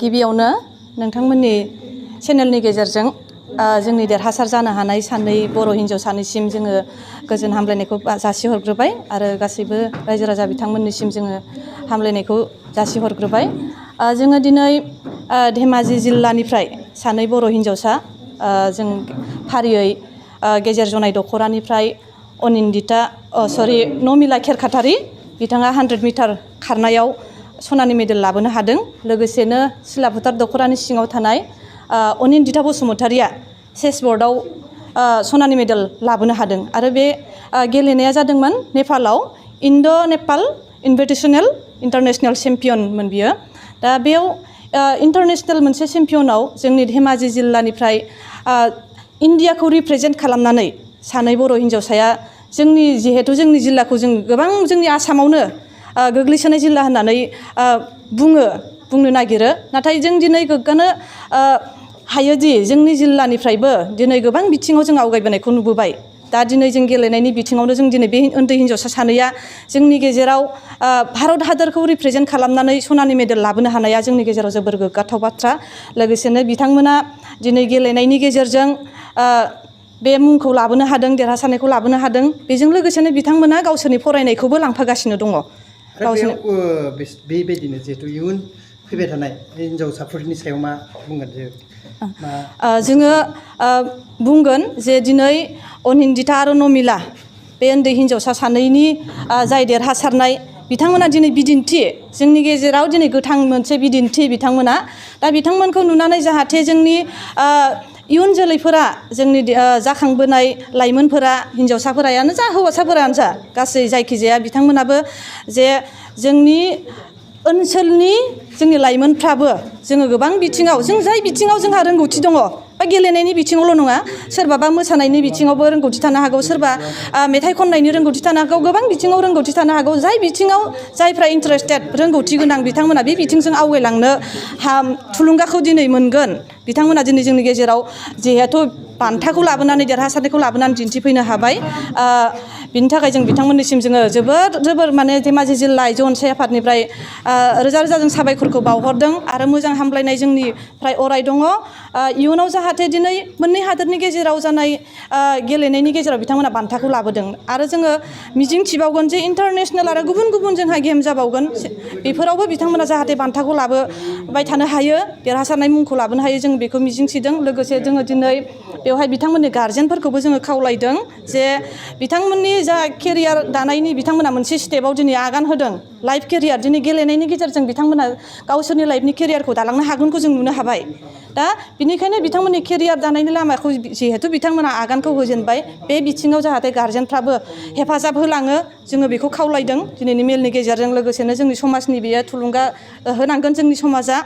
गिबियावनो नोंथांमोननि चेनेलनि गेजेरजों जोंनि देरहासार जानो हानाय सानै बर' हिन्जाव सानैसिम जोङो गोजोन हामलायनायखौ जासिहरग्रोबाय आरो गासैबो रायजो राजा बिथांमोननिसिम जोङो हामलायनायखौ जासिहरग्रोबाय। जोङो दिनै धेमाजि जिल्लानिफ्राय सानै बर' हिन्जावसा जों फारियै गेजेर जनाय दख'रानिफ्राय नमिला खेरखातारि बिथाङा 100 मिटार खारनायाव सनानि मेडेल लाबोनो हादों। लोगोसेनो सिला फोथार दख'रानि सिङाव थानाय अनिन्दिता बसुमतारिया चेस बर्डआव सनानि मेडेल लाबोनो हादों आरो बे गेलेनाया जादोंमोन नेपालाव इन्ड' नेपाल इनभिटेसनेल इन्टारनेशनेल चेम्पियनमोन बियो। दा बेयाव इन्टारनेशनेल मोनसे चेम्पियनाव जोंनि धेमाजि जिल्लानिफ्राय इन्डियाखौ रिप्रेजेन्ट खालामनानै सानै बर' हिन्जावसाया जिहेतु जोंनि जिल्लाखौ जों गोबां जोंनि आसामावनो गोग्लैसोनाय जिल्ला होननानै बुंनो नागिरो, नाथाय जों दिनै गोग्गानो हायोदि जोंनि जिल्लानिफ्रायबो दिनै गोबां बिथिङाव जों आवगायबोनायखौ नुबोबाय। दा दिनै जों गेलेनायनि बिथिङावनो जों दिनै बे उन्दै हिन्जावसा सानैया जोंनि गेजेराव भारत हादरखौ रिप्रेजेन्ट खालामनानै सनानि मेडेल लाबोनो हानाया जोंनि गेजेराव जोबोर गोग्गाथाव बाथ्रा। लोगोसेनो बिथांमोना दिनै गेलेनायनि गेजेरजों बे मुंखौ लाबोनो हादों, देरहासारनायखौ लाबोनो हादों। बेजों लोगोसेनो बिथांमोना गावसोरनि फरायनायखौबो लांफागासिनो दङ। बेबायदिनो जिहेतु इयुन फैबाय थानाय हिन्जावसाफोरनि सायाव मा बुंगोन? जोङो बुंगोन जे दिनै अनिन्दिता आरो नमिला बे उन्दै हिन्जावसा सानैनि जाय देरहासारनाय बिथांमोना दिनै बिदिन्थि, जोंनि गेजेराव दिनै गोथां मोनसे बिदिन्थि बिथांमोना। दा बिथांमोनखौ नुनानै जाहाथे जोंनि इयुन जोलैफोरा, जोंनि जाखांबोनाय लाइमोनफोरा, हिन्जावसाफोरानो जा हौवासाफोरानो जा गासै जायखिजाया बिथांमोनाबो जे जोंनि ओनसोलनि जोंनि लाइमोनफ्राबो जोङो गोबां बिथिङाव जाय बिथिङाव जोंहा रोंगौथि दङ, बा गेलेनायनि बिथिङावल' नङा, सोरबाबा मोसानायनि बिथिङावबो रोंगौथि थानो हागौ, सोरबा मेथाइ खननायनि रोंगौथि थानो हागौ, गोबां बिथिङाव रोंगौथि थानो हागौ। जाय बिथिङाव जायफ्रा इन्टारेस्टेड, रोंगौथि गोनां बिथांमोना बे बिथिंजों आवगायलांनो थुलुंगाखौ दिनै मोनगोन। बिथांमोना दिनै जोंनि गेजेराव जिहेथु बान्थाखौ लाबोनानै, देरहासारनायखौ लाबोनानै दिन्थिफैनो हाबाय। बिनि थाखाय जों बिथांमोननिसिम जोङो जोबोर माने धेमाजि जिल्ला आइजो अनसाय आफादनिफ्राय रोजा रोजा जों साबायखरखौ बावहरदों आरो मोजां हामलायनाय जोंनिफ्राय अराय दङ। इयुनाव जाहाथे दिनै मोननै हादोरनि गेजेराव जानाय गेलेनायनि गेजेराव बिथांमोना बान्थाखौ लाबोदों आरो जोङो मिजिं थिबावगोन जे इन्टारनेशनेल आरो गुबुन गुबुन जोंहा गेम जाबावगोन, बेफोरावबो बिथांमोना जाहाथे बान्थाखौ लाबोबाय थानो हायो, देरहासारनाय मुंखौ लाबोनो हायो, जों बेखौ मिजिंथिदों। लोगोसे जोङो दिनै बेवहाय बिथांमोननि गार्जेनफोरखौबो जोङो खावलायदों जे बिथांमोननि जा केरियार दानायनि बिथांमोना मोनसे स्टेपाव दिनै आगान होदों, लाइफ केरियार। दिनै गेलेनायनि गेजेरजों बिथांमोना गावसोरनि लाइफनि केरियारखौ दालांनो हागोनखौ जों नुनो हाबाय। दा बिनिखायनो बिथांमोननि केरियार दानायनि लामाखौ जिहेथु बिथांमोना आगानखौ होजेनबाय, बे बिथिङाव जाहाथे गार्जेनफ्राबो हेफाजाब होलाङो, जोङो बेखौ खावलायदों दिनैनि मेलनि गेजेरजों। लोगोसेनो जोंनि समाजनि बेयो थुलुंगा होनांगोन जोंनि समाजा।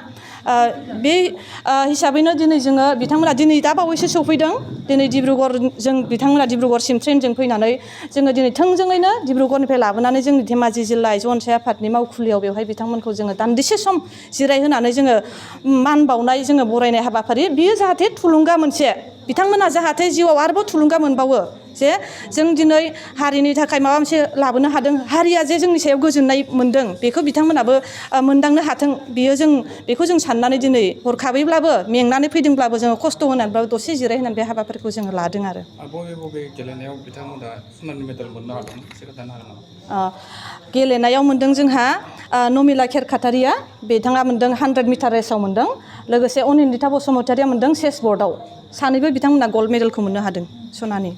बे हिसाबैनो दिनै जोङो बिथांमोना दिनै दा बावैसो सौफैदों। दिनै बिथांमोना डिब्रुगड़सिम ट्रेनजों फैनानै जोङो दिनै थोंजोङैनो डिब्रुगड़निफ्राय लाबोनानै जोंनि धेमाजि जिल्ला आइजो अनसाय आफादनि मावखुलियाव बेवहाय बिथांमोनखौ जोङो दान्दिसे सम जिरायहोनानै जोङो मान बावनाय, जोङो बरायनाय हाबाफारि, बियो जाहाथे थुलुंगा मोनसे, बिथांमोना जाहाथे जिउआव आरोबाव थुलुंगा मोनबावो जे जों दिनै हारिनि थाखाय माबा मोनसे लाबोनो हादों, हारिया जे जोंनि सायाव गोजोननाय मोनदों, बेखौ बिथांमोनाबो मोनदांनो हाथों। बेखौ जों साननानै दिनै हरखाबैब्लाबो, मेंनानै फैदोंब्लाबो, जोङो खस्थ' होनानैब्लाबो दसे जिरायहोनानै बे हाबाफारिखौ जोङो लादों आरो। बबे गेलेनायाव बिथांमोना सनानि मेडेल मोननो हादों एसे खोन्थानो हागोन नामा? गेलेनायाव मोनदों जोंहा नमिला खेरखातारिया, बिथाङा मोनदों 100 मिटार रेसाव मोनदों। लोगोसे अनिन्दिता बसुमतारिया मोनदों चेस बर्डआव। सानैबो बिथांमोना गल्ड मेडेलखौ मोननो हादों, सनानि।